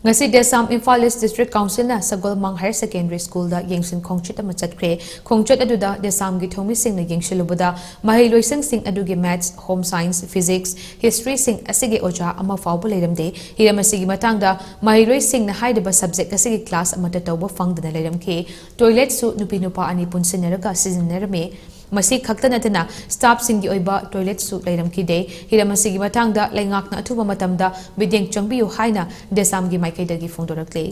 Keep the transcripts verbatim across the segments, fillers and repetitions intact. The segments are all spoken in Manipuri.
ꯉꯁꯤ ꯗꯦꯁꯥꯝ ꯏꯝꯐꯥꯜ ꯏꯁ ꯗꯤꯁꯇ꯭ꯔꯤꯛ ꯀꯥꯎꯟꯁꯤꯜꯅ ꯁꯒꯣꯜꯃꯥꯡ ꯍꯥꯌꯔ ꯁꯦꯀꯦꯟꯗꯔꯤ ꯁ꯭ꯀꯨꯜꯗ ꯌꯦꯡꯁꯤꯟ ꯈꯣꯡꯆꯠ ꯑꯃ ꯆꯠꯈ꯭ꯔꯦ꯫ ꯈꯣꯡꯆꯠ ꯑꯗꯨꯗ ꯗꯦꯁꯥꯝꯒꯤ ꯊꯧꯃꯤꯁꯤꯡꯅ ꯌꯦꯡꯁꯤꯜꯂꯨꯕꯗ ꯃꯍꯩꯂꯣꯏꯁꯪꯁꯤꯡ ꯑꯗꯨꯒꯤ ꯃꯦꯊꯁ, ꯍꯣꯝ ꯁꯥꯏꯟꯁ, ꯐꯤꯖꯤꯛꯁ, ꯍꯤꯁꯇ꯭ꯔꯤꯁꯤꯡ ꯑꯁꯤꯒꯤ ꯑꯣꯖꯥ ꯑꯃ ꯐꯥꯎꯕ ꯂꯩꯔꯝꯗꯦ꯫ ꯍꯤꯔꯝ ꯑꯁꯤꯒꯤ ꯃꯇꯥꯡꯗ ꯃꯍꯩꯔꯣꯏꯁꯤꯡꯅ ꯍꯥꯏꯔꯤꯕ ꯁꯕꯖꯦꯛ ꯑꯁꯤꯒꯤ ꯀ꯭ꯂꯥꯁ ꯑꯃꯠꯇ ꯇꯧꯕ ꯐꯪꯗꯅ ꯂꯩꯔꯝꯈꯤ꯫ ꯇꯣꯏꯂꯦꯠꯁꯨ ꯅꯨꯄꯤ ꯅꯨꯄꯥ ꯑꯅꯤ ꯄꯨꯟꯁꯤꯟꯅꯔꯒ ꯁꯤꯖꯤꯟꯅꯔꯝꯃꯤ꯫ ꯃꯁꯤ ꯈꯛꯇ ꯅꯠꯇꯅ ꯁ꯭ꯇꯥꯐꯁꯤꯡꯒꯤ ꯑꯣꯏꯕ ꯇꯣꯏꯂꯦꯠꯁꯨ ꯂꯩꯔꯝꯈꯤꯗꯦ꯫ ꯍꯤꯔꯝ ꯑꯁꯤꯒꯤ ꯃꯇꯥꯡꯗ ꯂꯩꯉꯥꯛꯅ ꯑꯊꯨꯕ ꯃꯇꯝꯗ ꯃꯤꯠꯌꯦꯡ ꯆꯪꯕꯤꯌꯨ ꯍꯥꯏꯅ ꯗꯦꯁꯥꯝꯒꯤ ꯃꯥꯏꯀꯩꯗꯒꯤ ꯐꯣꯡꯗꯣꯔꯛꯂꯤ꯫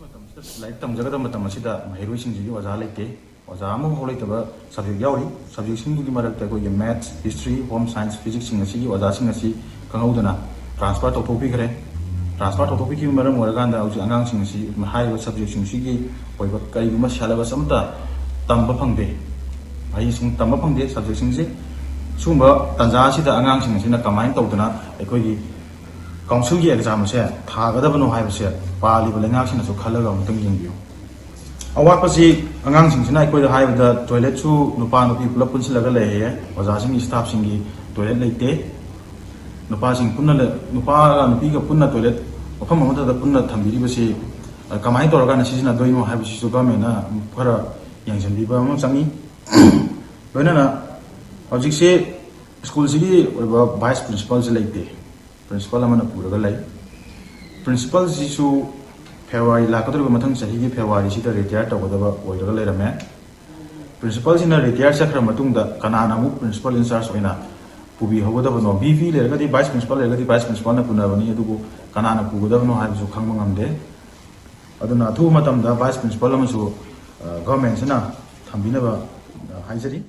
ꯃꯇꯝꯁꯤꯗ ꯂꯥꯏꯔꯤꯛ ꯇꯝꯖꯒꯗꯕ ꯃꯇꯝ ꯑꯁꯤꯗ ꯃꯍꯩꯔꯣꯏꯁꯤꯡꯁꯤꯒꯤ ꯑꯣꯖꯥ ꯂꯩꯇꯦ꯫ ꯑꯣꯖꯥ ꯑꯃꯐꯥꯎ ꯂꯩꯇꯕ ꯁꯕꯖꯦꯛ ꯌꯥꯎꯔꯤ꯫ ꯁꯕꯖꯦꯛꯁꯤꯡꯗꯨꯒꯤ ꯃꯔꯛꯇ ꯑꯩꯈꯣꯏꯒꯤ ꯃꯦꯊꯁ, ꯍꯤꯁꯇ꯭ꯔꯤ, ꯍꯣꯝ ꯁꯥꯏꯟꯁ, ꯐꯤꯖꯤꯛꯁꯁꯤꯡ ꯑꯁꯤꯒꯤ ꯑꯣꯖꯥꯁꯤꯡ ꯑꯁꯤ ꯈꯪꯍꯧꯗꯅ ꯇ꯭ꯔꯥꯟꯁꯐꯔ ꯇꯧꯊꯣꯛꯄꯤꯈ꯭ꯔꯦ꯫ ꯇ꯭ꯔꯥꯟꯁꯐꯔ ꯇꯧꯊꯣꯛꯄꯤꯈꯤꯕ ꯃꯔꯝ ꯑꯣꯏꯔꯀꯥꯟꯗ ꯍꯧꯖꯤꯛ ꯑꯉꯥꯡꯁꯤꯡ ꯑꯁꯤ ꯍꯥꯏꯔꯤꯕ ꯁꯕꯖꯦꯛꯁꯤꯡꯁꯤꯒꯤ ꯑꯣꯏꯕ ꯀꯔꯤꯒꯨꯝꯕ ꯁꯦꯂꯦꯕꯁ ꯑꯃꯠꯇ ꯇꯝꯕ ꯐꯪꯗꯦ꯫ ꯃꯍꯩꯁꯤꯡ ꯇꯝꯕ ꯐꯪꯗꯦ ꯁꯕꯖꯦꯛꯁꯤꯡꯁꯦ꯫ ꯁꯤꯒꯨꯝꯕ ꯇꯥꯟꯖꯥ ꯑꯁꯤꯗ ꯑꯉꯥꯡꯁꯤꯡ ꯑꯁꯤꯅ ꯀꯃꯥꯏꯅ ꯇꯧꯗꯅ ꯑꯩꯈꯣꯏꯒꯤ ꯀꯥꯎꯟꯁꯤꯜꯒꯤ ꯑꯦꯛꯖꯥꯝ ꯑꯁꯦ ꯊꯥꯒꯗꯕꯅꯣ ꯍꯥꯏꯕꯁꯦ ꯄꯥꯜꯂꯤꯕ ꯂꯩꯉꯥꯛꯁꯤꯅꯁꯨ ꯈꯜꯂꯒ ꯑꯃꯨꯛꯇꯪ ꯌꯦꯡꯕꯤꯌꯨ꯫ ꯑꯋꯥꯠꯄꯁꯤ ꯑꯉꯥꯡꯁꯤꯡꯁꯤꯅ ꯑꯩꯈꯣꯏꯗ ꯍꯥꯏꯕꯗ ꯇꯣꯏꯂꯦꯠꯁꯨ ꯅꯨꯄꯥ ꯅꯨꯄꯤ ꯄꯨꯂꯞ ꯄꯨꯟꯁꯤꯜꯂꯒ ꯂꯩꯌꯦ꯫ ꯑꯣꯖꯥꯁꯤꯡꯒꯤ, ꯁ꯭ꯇꯥꯐꯁꯤꯡꯒꯤ ꯇꯣꯏꯂꯦꯠ ꯂꯩꯇꯦ꯫ ꯅꯨꯄꯥꯁꯤꯡ ꯄꯨꯟꯅ ꯂꯩ-, ꯅꯨꯄꯥꯒ ꯅꯨꯄꯤꯒ ꯄꯨꯟꯅ ꯇꯣꯏꯂꯦꯠ ꯃꯐꯝ ꯑꯃꯠꯇꯗ ꯄꯨꯟꯅ ꯊꯝꯕꯤꯔꯤꯕꯁꯤ, ꯑ, ꯀꯃꯥꯏꯅ ꯇꯧꯔꯀꯥꯟꯗ ꯁꯤꯖꯤꯟꯅꯗꯣꯏꯅꯣ ꯍꯥꯏꯕꯁꯤꯁꯨ ꯒꯚꯔꯟꯃꯦꯟꯅ ꯈꯔ ꯌꯦꯡꯁꯤꯟꯕꯤꯕ ꯑꯃ ꯆꯪꯉꯤ꯫ ꯂꯣꯏꯅꯅ ꯍꯧꯖꯤꯛꯁꯤ ꯁ꯭ꯀꯨꯜꯁꯤꯒꯤ ꯑꯣꯏꯕ ꯚꯥꯏꯁ ꯄ꯭ꯔꯤꯟꯁꯤꯄꯥꯜꯁꯤ ꯂꯩꯇꯦ꯫ ꯄ꯭ꯔꯤꯟꯁꯤꯄꯥꯜ ꯑꯃꯅ ꯄꯨꯔꯒ ꯂꯩ꯫ ꯄ꯭ꯔꯤꯟꯁꯤꯄꯥꯜꯁꯤꯁꯨ ꯐꯦꯕ꯭ꯔꯨꯋꯥꯔꯤ ꯂꯥꯛꯀꯗꯧꯔꯤꯕ ꯃꯊꯪ ꯆꯍꯤꯒꯤ ꯐꯦꯕ꯭ꯔꯨꯋꯥꯔꯤꯁꯤꯗ ꯔꯤꯇꯥꯌꯔ ꯇꯧꯒꯗꯕ ꯑꯣꯏꯔꯒ ꯂꯩꯔꯝꯃꯦ꯫ ꯄ꯭ꯔꯤꯟꯁꯤꯄꯥꯜꯁꯤꯅ ꯔꯤꯇꯥꯌꯔ ꯆꯠꯈ꯭ꯔ ꯃꯇꯨꯡꯗ ꯀꯅꯥꯅ ꯑꯃꯨꯛ ꯄ꯭ꯔꯤꯟꯁꯤꯄꯥꯜ ꯏꯟꯆꯥꯔꯖ ꯑꯣꯏꯅ ꯄꯨꯕꯤꯍꯧꯒꯗꯕꯅꯣ? ꯚꯤ ꯄꯤ ꯂꯩꯔꯒꯗꯤ ꯚꯥꯏꯁ ꯄ꯭ꯔꯤꯟꯁꯤꯄꯥꯜ ꯂꯩꯔꯒꯗꯤ ꯚꯥꯏꯁ ꯄ꯭ꯔꯤꯟꯁꯤꯄꯥꯜꯅ ꯄꯨꯅꯕꯅꯤ, ꯑꯗꯨꯕꯨ ꯀꯅꯥꯅ ꯄꯨꯒꯗꯕꯅꯣ ꯍꯥꯏꯕꯁꯨ ꯈꯪꯕ ꯉꯝꯗꯦ꯫ ꯑꯗꯨꯅ ꯑꯊꯨꯕ ꯃꯇꯝꯗ ꯚꯥꯏꯁ ꯄ꯭ꯔꯤꯟꯁꯤꯄꯥꯜ ꯑꯃꯁꯨ, ꯑ, ꯒꯚꯔꯟꯃꯦꯟꯁꯤꯅ ꯊꯝꯕꯤꯅꯕ, ꯑ, ꯍꯥꯏꯖꯔꯤ꯫